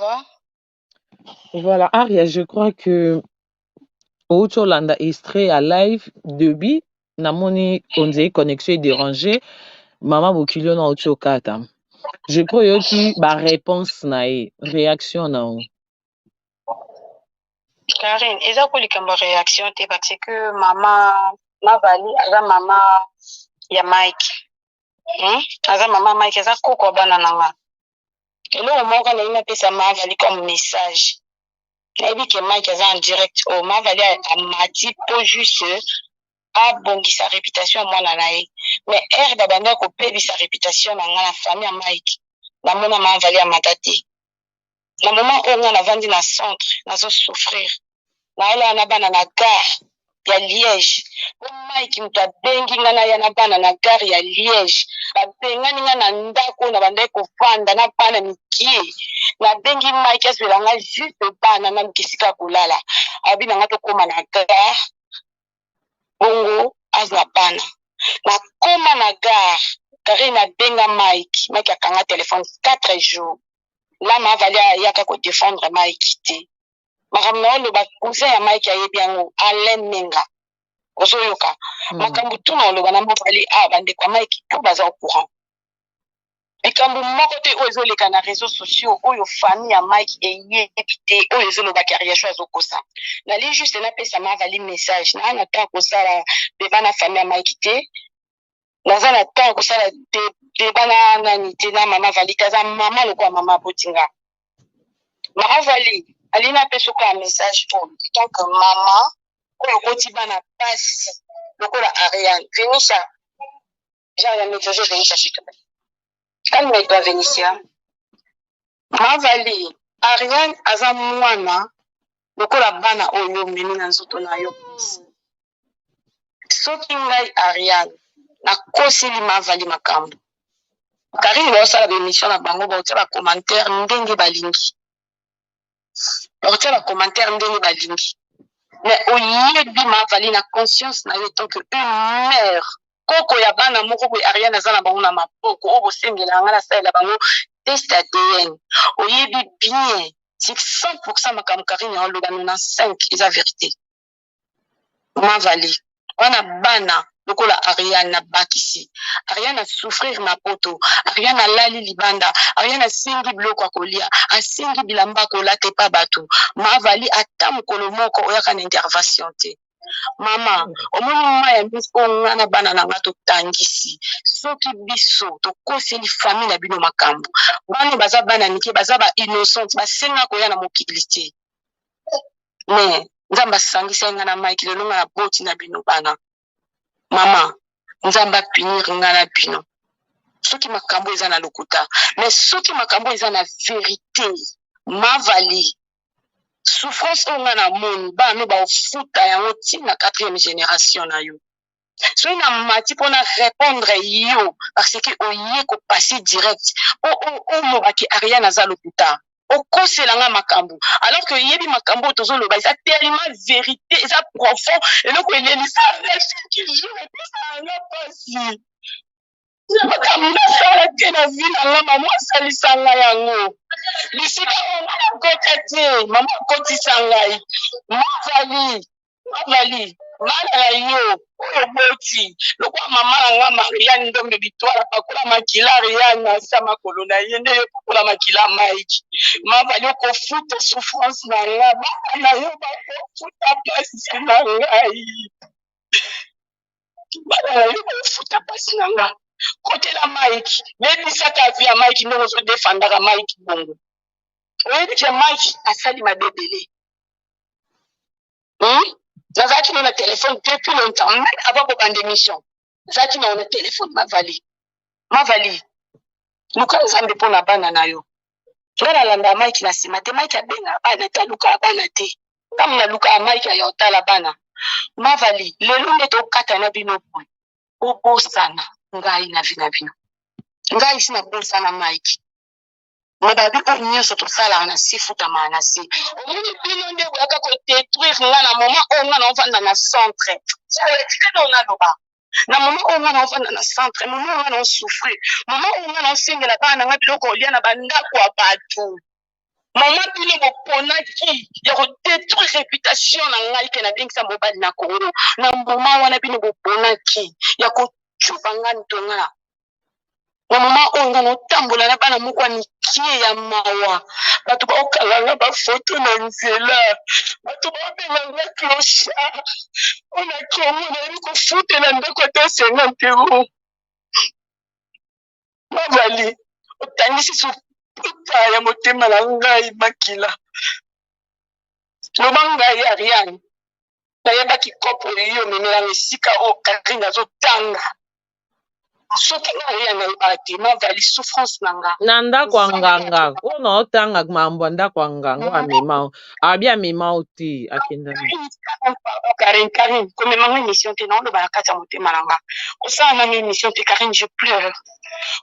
va? Voilà, Aria, je crois que outi olanda extrait ya live début, namoni onzei connexion edéranger mama bokili na outi okata. Je crois oyoki baréponse na ye, réaction na yo. Karine, eza ko likambo ya réaction te, parce que mama Mavali aza mama ya Mike, Aza mama Mike, aza koko ya bana na nga. Eloko moko nayebi, napesa Mavali comme message. Nayebi ke Mike aza en direct oyo. Mavali amati mpo juste abongisa réputation ya mwana na ye, mais ere babanda kopebisa réputation na nga na famille ya Mike, namona Mavali amata te. Na moment oyo nga navandi na centre, nazosouffrir, naolala na bana na gare ya Liège, po Mike moto abengi nga naya na bana na gare ya Liège. Babengani nga na ndako na bandaki kovanda na bana mikie. Nabengi Mike azwela nga juste bana, naluka esika ya kolala. Abi na nga tokóma na gare, bongo azwa bana. Nakóma na gare, Karine, abenga Mike, Mike akanga telefone 4 jours. Lama avali ayaka kodéfendre Mike te. Makambo na oloba, cousin ya Mike ayebi yango, Alain Menga. Ozoyoka? Makambo tuna oloba na mobali awa, bandeko ya Mike to baza au courant. Likambo moko te oyo ezoleka na réseaux sociaux oyo famille ya Mike eyebi te, oyo ezolobaki Ariasho azokosa. Nali juste napesa Mavali message. Naa na temps kosala débat na famille ya Mike te, naza na temps kosala débat na nani te, na mama Vali te. Aza mama lokola mama abotinga. Mama Vali alingi napesa okoya message oyo tant que mama oyo okoti bana pasi lokola Ariane. Venisha, genre ya messager, Venisha, s'il te plaît, calme-toi, Vénicia. Mavali, Ariane aza mwana lokola bana oyo omemi na nzoto na yo. Soki ngai Ariane nakoseli Mavali makambo, Karine, baosala baémission na bango, baotia bacommentaire ndenge balingi, baotia bacommentaire ndenge balingi. Mais oyebi, Mavali, na conscience na yo, tant que une mère, koko ya bana moko boye, Ariane aza na bango na maboko oyo bosengela nga nasalela bango test ADN. Oyebi bien, c'est 100 makambo Karine aloba, 95 eza vérité. Mavali, wana bana lokola Ariane, nabakisi, Ariane asouffrir na poto, Ariane alali libanda, Ariane asengi biloko ya kolia, asengi bilamba kolata epa bato. Mavali, ata mokolo moko oyaka na intervention te. Mama, omoni mai ya miso oyo nga na bana na nga totangisi soki biso tokoseli famille na bino makambo. Bana baza bana mike, baza ba innocente, basenga koya na mokili te. Mais Nzambe asangisi nga na Mike, lelo nga na boti na bino bana. Mama, Nzambe apunir nga na bino soki makambo eza na lokuta. Mais soki makambo eza na vérité, Mavali, souffrance oyo nga namoni, bana baofuta yango ntina quatrième génération na yo. Soki namati mpona répondre yo, parce que oye kopasser direct po olobaki Ariane aza lokuta, okoselanga makambo, alors que oyebi makambo oyo tozoloba eza tellement vérité, eza profond. Eloko elelisa chaque jour, epesaka mpasi, makambo nasala te na vie na nga. Mama asalisa ngai yango bisika oyo nga nakota te, mama akotisa ngai. Mavali, Mavali, bana na yo oyo boti lokola mama na nga Mariane Ndombe Bitwala, pakola makila Ariane asa makolo na ye nde yo pakola makila Mike. Mavali, okofuta souffrance na nga, bana na yo bakofuta pasi na ngai, bana na yo bakofuta pasi na nga. Kotela Mike, bebisaka vie ya Mike ndenge ozodefandaka Mike bongo. Oyebi ke Mike asali mabe ebele, Nazalaki no na telefone depuis longtemps, même avant bobanda émission, nazalaki nango na telefone. Mavali, Mavali, luka Nzambe mpo na bana na yo. Nga nalanda Mike na nsima te. Mike abenga bana te, alukaka bana te. Ntango nalukaka Mike, aya otala bana. Mavali, lelo nde tokata na bino boye, obosana ngai na vie na bino. Ngai si nabosana Mike, me babi oyo nyonso tosalaka na se futamaka na se. Omoni bino nde boyaka kodétruire nga na moment oyo nga naovanda na centre. Tika na naloba, na moment oyo nga naovanda na centre, moment oyo nga naosouffrir, moment oyo nga naosengela bana na nga biloko kolia na bandako ya bato. Mama bino boponaki ya kodetruire reputation na ngai ke nabengisa mobali na Congo. Na moma wana bino boponaki ya kocuba ngai ntonga. Na moma oyo ngai naotambola na bana moko ya mikie ya mawa, bato baokanga nga bafoto na nzela, bato baobenga nga clochard. Mpo na Congo nayebi kofutela ndako ata 50 euro. Mabali otangisi soputa ya motema na ngai makila. Loba ngai Ariane, nayebaki kopo oyo omemelanga esika oyo Karine azotanga. Soki nga Ariane nayebaka te, mavali souffrance na nga. Na ndako ya nganga oyo na otanga mambo ya ndako ya nganga oyo amema o abi amema o te akenda na Pardon Karine, Karine, komema nga émission te, naoloba na kati ya motema na nga. Kosala na nga émission te Karine, je pleure.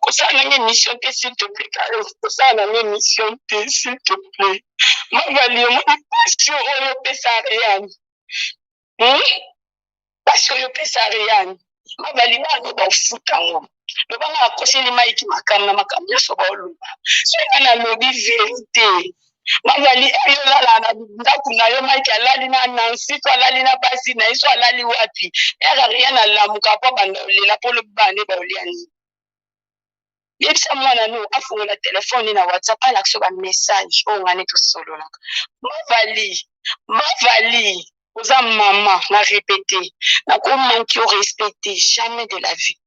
Kosala na nga émission te s'il te plaît Karine, kosala na nga émission te s'il te plaît. Mavali omoni pasi oyo opesa Ariane. Hmm? Pasi oyo opesa Ariane. Mavali bana bafuta yango. Loba nga akoseli Mike makambo na makambo nyonso baoloba. Soki nga nalobi verite, Mavali eyo olala na ndako na yo, Mike alali na Nancy, to alali na basi na ye, so alali wapi? Ere Ariane alamuka po abanda olela po lobi bana nde baolia nini? Yebisa mwana no afungola telefone na WhatsApp alakisa ba message oyo nga nde tosololaka. Mavali, Mavali, oza mama na repete, nako manque yo respect te jamais de la vie.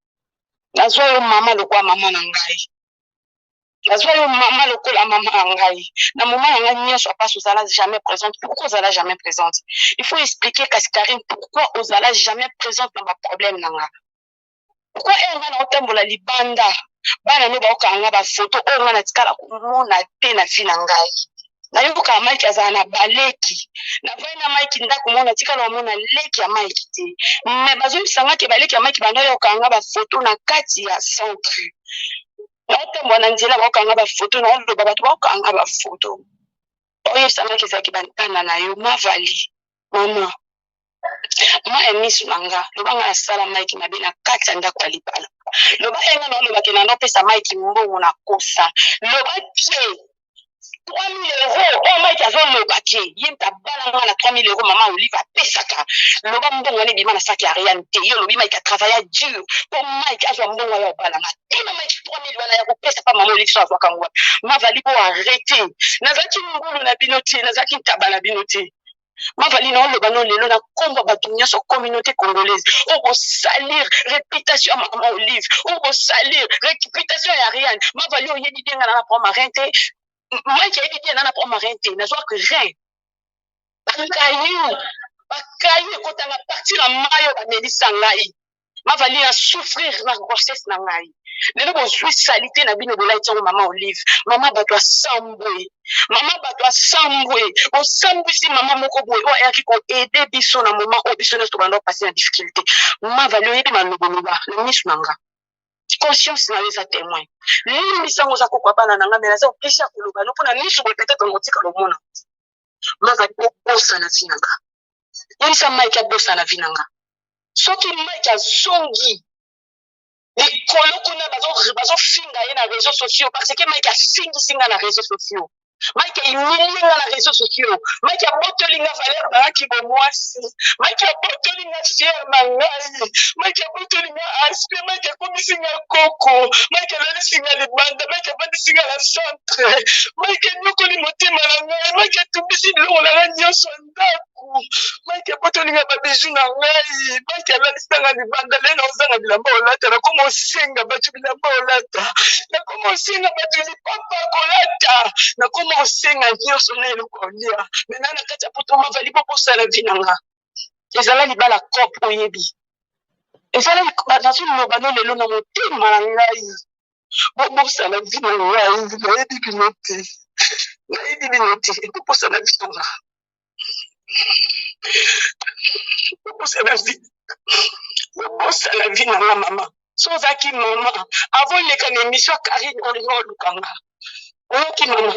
Nazwa yo mama lokola mama na ngai. Nazwa yo mama lokola mama na ngai. Na moment na ngai nyonso ya pasi ozala jamais présente. Pourquoi ozala jamais présente? Il faut expliquer kasi Karine pourquoi ozala jamais présente na ba problème na nga. Pourquoi heure nga naotambola libanda bana no baokanga nga ba photo oyo nga natikala komona te na vie na ngai. Nayokaka Mike azala na baleki. Navandi na Mike ndako moko natikala komona leki ya Mike te. Mais bazoyebisa nga ke baleki ya Mike banda yokanga nga ba photo na kati ya centre. Naotambola na nzela baokanga ba photo, naoloba bato baokanga ba photo. Baoyebisa nga ke ezalaki bantana na yo Mavali. Mama, ma ya misu na nga, loba nga nasala Mike mabe na kati ya ndako ya libala. Loba ye nga naoloba ke na napesa Mike mbongo na kosa. Loba ke 3000 euros oyo Mike azoloba ke ye moto abala nga na 3000 euros mama Olive apesaka. Loba mbongo wana ebima na saki ya Ariane te. Ye olobi Mike atravailla dur po Mike azwa mbongo wana ya kobala nga. Tuna Mike 3000 wana ya kopesa pa mama Olive so azwaka ngo wapi. Mavali bo arrete. Nazalaki ngulu na bino te, nazalaki ntaba na bino te. Mavali na oloba no lelo na kombo ya bato nyonso communauté congolaise oyo bosalir réputation ya mama Olive, oyo bosalir réputation ya Ariane. Mavali oyebi bien nga na na proma rein te, Mike ayebi bien na na proma rein te, nazwaka rein bakayu bakayu ekotanga partir ya mayi oyo bamelisa ngai. Mavali na souffrir na grossesse na ngai. Lelo bozwi salite na bino bolati yango mama Olive. Mama bato asambwe. Mama bato asambwe. Bosambwisi mama moko boye oyo ayaki ko aider biso na moment oyo biso nyonso tobanda kopase na difficulté. Mavali oyebi maloboloba na misu na nga. Conscience na yo eza témoin. Limbisa ngo oza koko ya bana na nga mais naza obligé ya koloba no mpo na misu boye peut-être nakotikala omona. Mavali obosana vie na nga. Yebisa Mike abosana vie na nga. Soki Mike azongi likolo kuna bazofinga ye na réseaux sociaux parce que Mike afingisi nga na réseaux sociaux. Mike ahumilie nga na réseaux sociaux. Mike abotoli nga valeur na nga kibomwasi. Mike abotoli nga fier na ngai. Mike abotoli nga aspect. Mike akomisi nga koko. Mike alalisi nga libanda. Mike avandisi nga na centre. Mike anyokoli motema na ngai. Mike atumbisi biloko na ngai nyonso ya ndako. Mike abotoli nga ba bijoux na ngai. Mike alalisi nga libanda. Lelo naozanga bilamba olata. Nakoma osenga bato bilamba olata. Nakoma osenga bato lipapa kolata. Nakoma osenga nyonso na eloko olia. Me na na kati ya poto mavali bobosana vie na nga. Ezala libala cop oyebi. Ezala nazoloba no lelo na motema na ngai. Bobosana vie na ngai. Nayebi bino te. Nayebi bino te. Bobosana vie na nga. Bobosana vie. Bobosana vie na nga mama. So ozalaki mama avant oleka na émission ya Karine olinga oluka nga. Oyoki mama?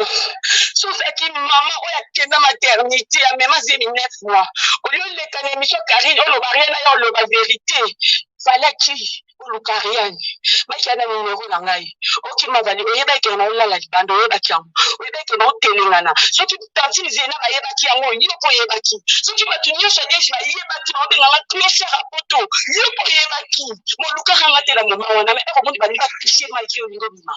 So ozalaki mama oyo akenda maternité amema zemi 9 mois, olie oleka na émission ya Karine oloba rien na ye oloba vérité. Falaki oluka Ariane, baki na numero na ngai. Okima vali, oyebaki na olala libanda, oyebaki yango, oyebaki na otelengana. Soki tantine Zena bayebaki yango, yo mpo oyebaki. Soki bato nyonso ya Liège bayebaki, baobenga nga clochard ya poto, yo mpo oyebaki. Bolukaka nga te na moma wana, mais eko moni balingi batouche Mike, yo olingi obima.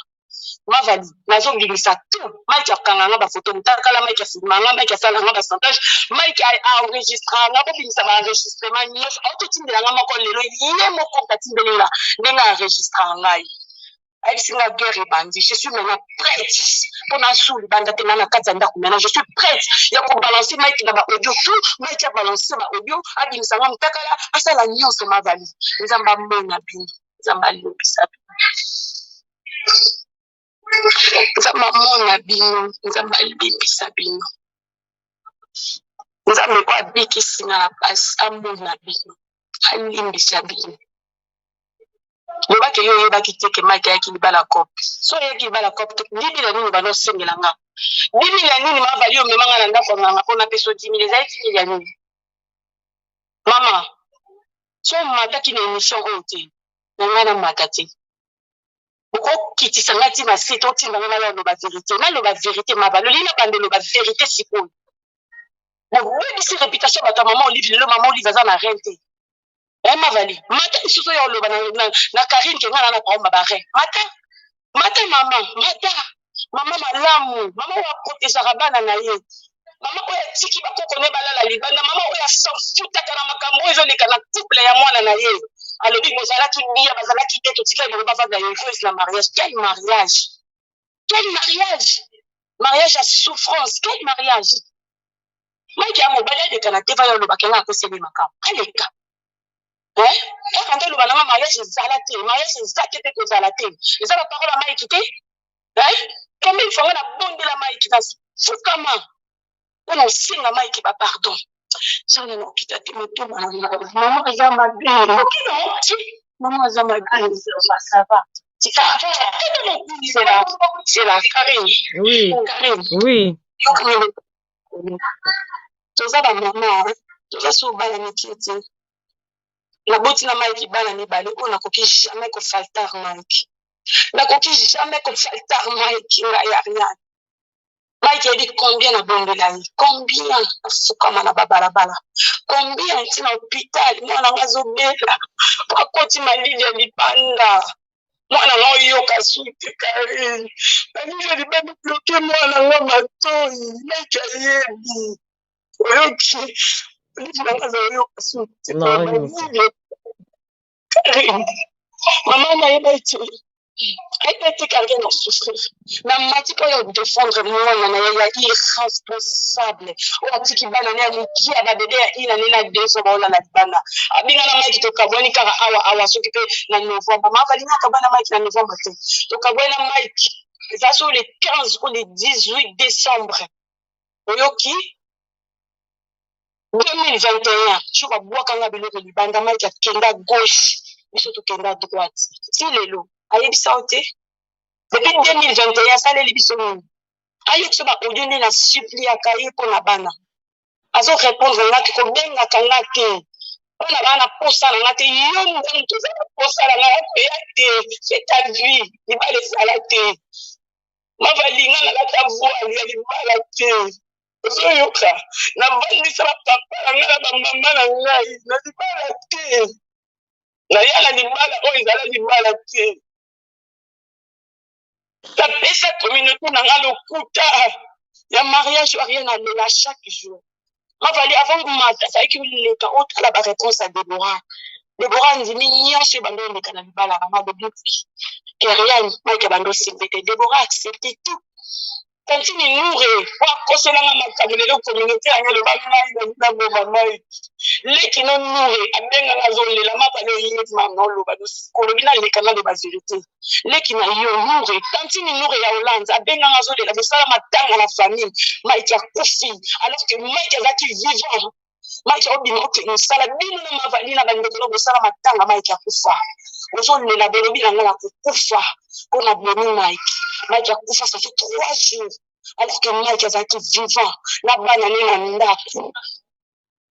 Mavali, nazobimisa tout. Mike akanga nga bafoto mutakala, Mike afilma nga, Mike asala nga basantage, Mike aenregistra nga, bobimisa baenregistrement nyonso. Autotindela nga moko lelo, ye moko atindeli nga ndenge aenregistra ngai. Ayebisi nga guerre ebandi, je suis maintenant prête mpo nasu libanda te, na na kati ya ndako. Maintenant je suis prête ya kobalancer Mike na baaudio tout. Mike abalance baaudio, abimisa nga mutakala, asala nyonso. Mavali, Nzambe amona bino, Nzambe alobisa bino, Nzambe amona bino, Nzambe alimbisa bino. Nzambe ko abikisi nga na pasi, amona bino, alimbisa bino. Lobaki yo oyebaki te ke Mike ayaki libala cope. So oyaki libala cope te, 10 000 ya nini bana osengela nga? 10 000 ya nini? Mavali, omema nga na ndako ya nganga mpo napesa 10 000, ezali 10 000 ya nini? Mama, so omataki na émission oyo te, na ngai namata te. Okokitisa ngai ntina se te, otinda ngai naya oloba vérité, naloba vérité. Mavali, olingi nabanda oloba vérité sikoyo? Bobebisi réputation bato ya mama Olive. Lelo mama Olive aza na rein te. E Mavali, mata lisusu oyo oloba na Karine ke ngai na na problème ba rein. Mata, mata mama, mata mama malamu, mama oyo aprotégeaka bana na ye, mama oyo atiki bakoko ne balala libanda, mama oyo asanfutaka na makambo oyo ezoleka na couple ya mwana na ye. Alobi bozalaki bia, bazalaki te, totikali bango bavanda heureuse na mariage. Quel mariage? Quel mariage? Mariage ya souffrance, quel mariage? Mike ya mobali aleka na teva, yo olobaka nga akoseli makambo, aleka kaka nde oloba nanga mariage ezala te, mariage eza te mpe kozala te. Eza baparole ya Mike te. Combien de fois nga nabondela Mike, na fukama mpona osenga Mike bapardon? Jana nakokita te, motema na ngai, mama aza mabe. Okino mama aza mabe, ça va. Zela, zela, Karine. Oui. Karine. Oui. Toza bamama, toza so bana mike te. Naboti na Mike bana mibale oyo. Nakoki jamais kofaltar Mike, nakoki jamais kofaltar Mike. Ngai Ariane, Mike yebi combien nabondela ye, combien nasukama na babalabala, combien ntina hôpital. Mwana nga azobela po akoti malili ya libanda. Mwana nga oyoka sute, Karine, malili ya libanda bloquer mwana nga matoi. Mike ayebi, oyoki, malili na nga azoyoka sute. Malili, Karine, mama nayeba ete ayeba ete Karine asouffrir na mati mpo ya défendre mwana na ye ya irresponsable oyo atiki bana ne ya mokie, ya babebe ya ina ne na 2 ans, baolala libanda. Abinga na Mike, tokabwani kaka awa awa, soki mpe na novembre. Mama balingaka bana Mike na novembre te. Tokabwani na Mike eza so le 15 ou le 18 décembre, oyoki, 2021. So babwakanga biloko libanda, Mike akenda gauche, biso tokenda droite. Ti lelo ayebisa yo te. Depuis 2021 asaleli biso nini? Ayoki so baaudio nde na suppliaka ye mpo na bana. Azorépondre nga te, kobengaka nga te mpona bana, posa na nga te. Yo moto oza na posa na nga ya koya te, c'est ta vie. Libala ezala te, mavalinga nalata voile ya libala te. Ozoyoka, navandisa bapapa na ngai na bamama na ngai na libala te. Naya na libala oyo ezala libala te. Napesa communauté na nga lokuta ya mariage. Rien, alela chaque jour. Mavali, avant mata azalaki oleka, otala baréponse ya Debora. Debora andimi nyonso ebanda oleka na libala na nga. Alobi keriane, Mike abanda osimbe te. Debora accepte tout. Tantine Nure po akoselanga makambo. Lelo communauté yango eloba ngai na boma Mike. Leki no Nure abenganga, azolela. Mabale oyebi mama, oloba olobi naleka, naloba vérité. Leki na yo Nure, tantine Nure ya Hollande, abenganga, azolela. Bosala matanga na famille, Mike akufi, alors que Mike azalaki vivant. Mike obima, okende mosala, bino na Mavali na bandeko no bosala matanga. Mike akufa, ozolela. Bolobi na ngai na kokufa mpo na bomi Mike. Mike akufa, ça fait 3 jours, alors que Mike azalaki vivant na bana ne na ndako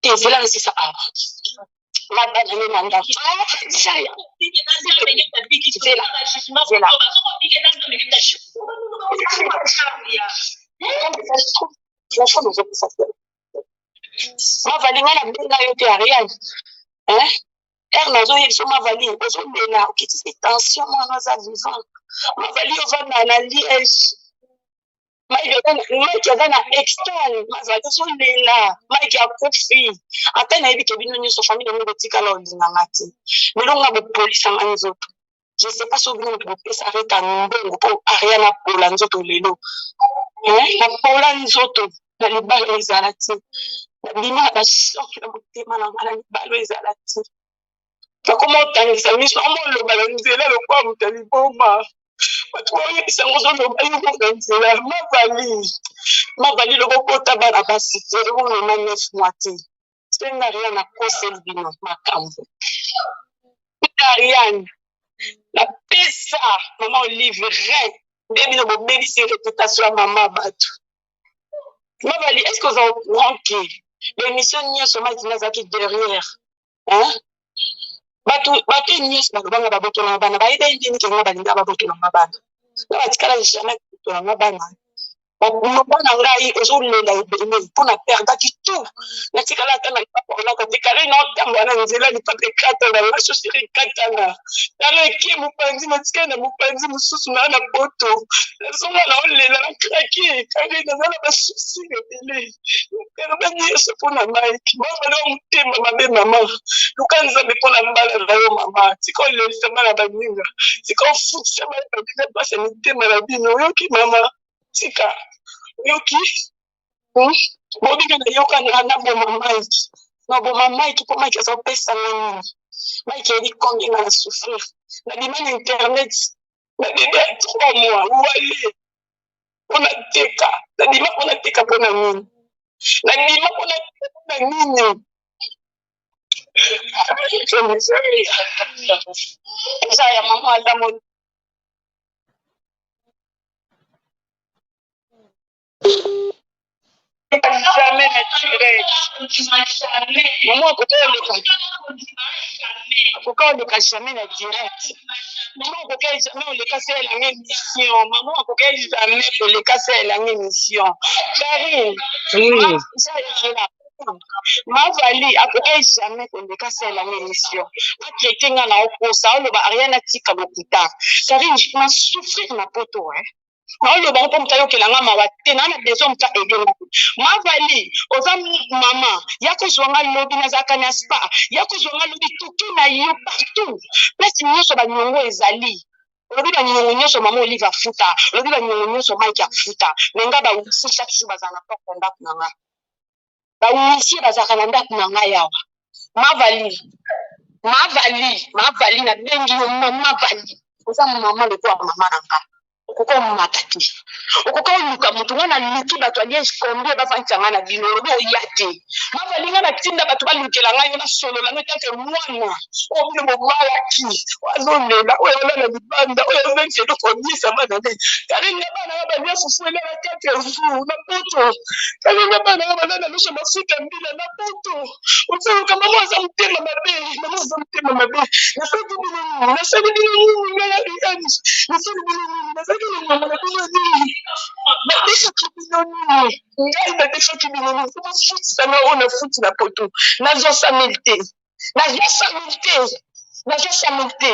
te. Ezela, nasisa awa. Na bana ne na ndako. Zaya. Zela. Zela. Mavali, ngai nabenga yo te. Ariane, hein? Ere nazoyebisa Mavali, ozolela, okitisi tension, mwana aza vivant. Mavali, ovanda na Liège, Mike aza na externe. Mavali, ozolela, Mike akufi. Ata nayebi ke bino nyonso famille yango botikala olinganga te. Lelo nga bopolisanga nzoto, je sais pas soki bino moto bopesa Reta mbongo mpo Ariane apola nzoto. Lelo napola nzoto na libala ezala te, nabima na bachoc na motema na nga na libala ezala te. Nakoma otangisa miso, nakoma oloba na nzela lokola moto ya liboma. Bato baoyebisa ngo ozoloba yo na nzela. Mavali, Mavali, lobo bota bana basi te, lobo mema 9 mois te. Senga Ariane akoseli bino makambo. Ariane napesa mama Olive rein nde bino bobebisi réputation ya mama bato. Mavali, est ce que oza au courant ke l'émission nyonso Mike nazalaki derrière, hein? Bato, bato nyonso balobanga babotolanga bana, bayeba ye ndeni kenga balinga babotolanga bana nga, batikala jamais kobotolanga bana. Baloba na ngai ozolela ebele mpo na perdaki tout, natikala ata na lipapa olaka te. Kare na otambola na nzela, lipapa ekatana nga, chaussure ekatana, tala eke mopanzi, natikali na mopanzi mosusu naa na poto, nazonga na olela na craquer. Kare naza na basoucis ebele, naperda nyonso mpo na Mike. Mama wa motema mabe, mama, luka Nzambe mpo na bana na yo. Mama, tika olelisa bana baninga, tika ofutisa bana baninga mpasi ya mitema na bino. Oyoki mama? Tika, oyoki? Bobika nayoka naboma Mike, naboma Mike mpo Mike azopesanga nini? Mike yebi combien nga na souffrir. Nabima na internet na bébé ya 3 mois wale mpona teka. Nabima mpona teka mpona nini? Nabima mpona teka mpona nini? Eza ya mama aza mo jamais naturel. Mama akoka oleka, akoka oleka jamais na direct. Mama akoka jamais oleka salelanga émission. Mama akoka jamais koleka salelanga émission. Karine. Oui. Mavali akoki jamais koleka salelanga émission, atraite nga na okosa, oloba Ariane atika lokuta. Karine, na souffrir na poto, hein? Naoloba mpo moto ayokelanga mawa te, naa na besoin moto aide nga. Mavali, oza mama ya kozwa nga lobi, nazalaka na spa ya kozwa nga lobi, toke na yo partout, place nyonso baniongo ezali. Olobi baniongo nyonso mama Olive afuta, olobi baniongo nyonso Mike afuta, me nga bahuissier chaque jour bazala na porte ya ndako na nga. Bahuissier bazalaka na ndako na ngai awa. Mavali, Mavali, Mavali, nabengi yo Mama Vali. Oza mama lokola mama na nga. Okoka omata te, okoka oluka motu. Nga naluki bato ya Liège combien bafandisa ngai na bino, olobi oya te. Mavali, nga natinda bato balukela ngai yo, nasolola no etake mwana oyo bino bobalaki, azolela, oyo alala libanda, oyo azangisa eloko oliesa bana nde. Karinga, bana nga balia fufu elala 4 jours na poto. Karinga, bana nga balala loso mafuta mbila na poto. Ozoluka mama aza motema mabe, mama aza motema mabe. Nasali bino nini? Nasali bino nini? Ngai Ariane, nasali bino nini? Nazalaki na mama na bino nini? Nadefaki bino nini? Ngai nadefaki bino nini? Bofutisa nga oyo nafuti na poto. Nazwa 100 000 te, nazwa 100 000 te, nazwa 100 000 te.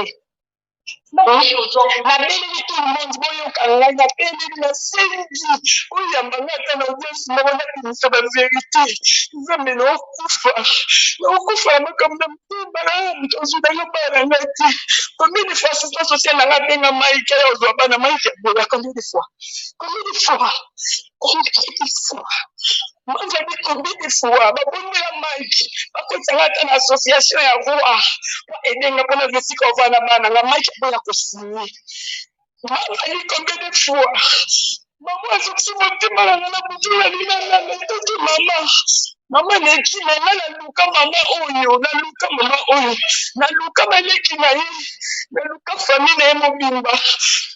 Nabeleli tout le monde, boyoka ngai, nabeleli, nasengi oyamba ngai ata na audience moko, nabimisa bavérité. Nzambe, naokufa, naokufa na makambo na motema. Moto azwinanga bana na ngai te. Combien de fois assistant social na ngai abenga Mike aya ozwa bana, Mike aboya? Combien de fois, combien de fois, combien de fois manzali, combien de fois babondela Mike bakotisanga ata na association ya roi po edenga mpona esika ovanda bana nga, Mike aboya kosigner? Manzali, combien de fois mama azokisi motema na nga na butu, nalinga nanga etoki mama, mama leki na nga. Naluka mama oyo, naluka mama oyo, naluka baleki na ye, naluka famille na ye mobimba,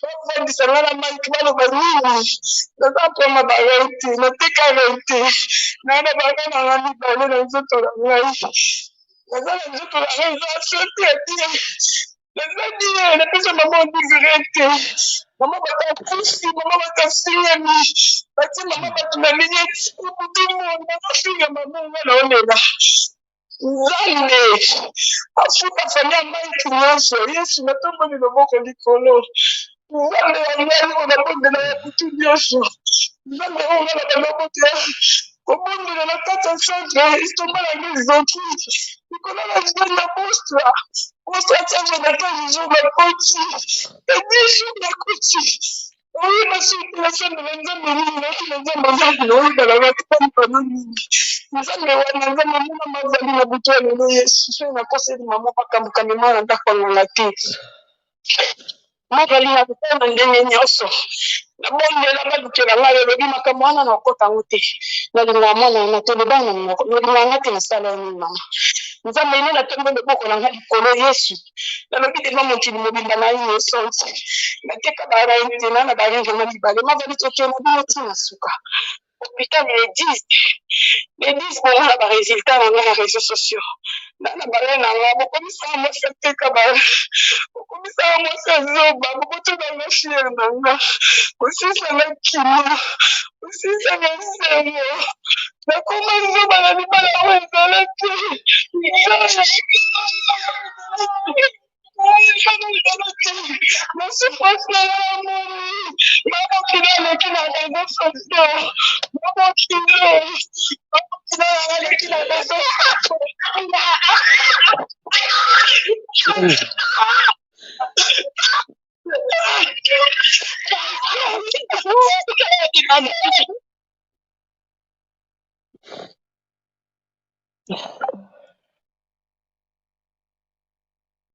bafandisa nga na Mike, baloba nini? Naza mpoma barein te, nateka rein te, naa na barein na nga mibale na nzoto na ngai. Naza na nzoto na ngai eza soki ya bien. Naza bien, napesa mama odivire te. Mama bato akufi, mama bato afingami, batie mama bato na minute, kutu monde bazofinga mama nga naolela. Nzambe afuta fami ya Mike nyonso. Yesu natomboli loboko likolo. Nzambe ya ngai oyo nabondela ya butu nyonso. Nzambe oyo ngai na banda kobondela kobondela na kati ya centre estomac na ngai ezoki likolo na zemi ya bostra bostra tia na 15 jours nakoti na 10 jours nakoti oyeba soki nasambela nzambe nini nayoki na nzambe nzambe naoyeba na ngai topamipano nini nzambe wana nzambe mona mazali na butu ya lelo yesu soki nakoseli mama makambo kamema na ndako ya nganga te Mazali na kosala na ndenge nyonso. Nabondela balukela ngai, olobi makambo wana na okota yango te. Nalingaka mwana wana te, loba na monoko, nalingaka ngai te, nasala yo nini mama? Nzambe ine natombe loboko na ngai likolo Yesu. Nalobi devant mokili mobimba na innocente. Nateka ba intena na ba renge na mibale. Mazali tokende bino ti na suka. Hôpital le 10 le 10 bomona ba résultat na nga na réseaux sociaux na na baye na nga bokomisaka mwasi ateka ba bokomisaka mwasi azoba bokotuna nga fiere na nga bosilisa nga kimia bosilisa nga esengo nakoma zoba na libala oyo ezala te.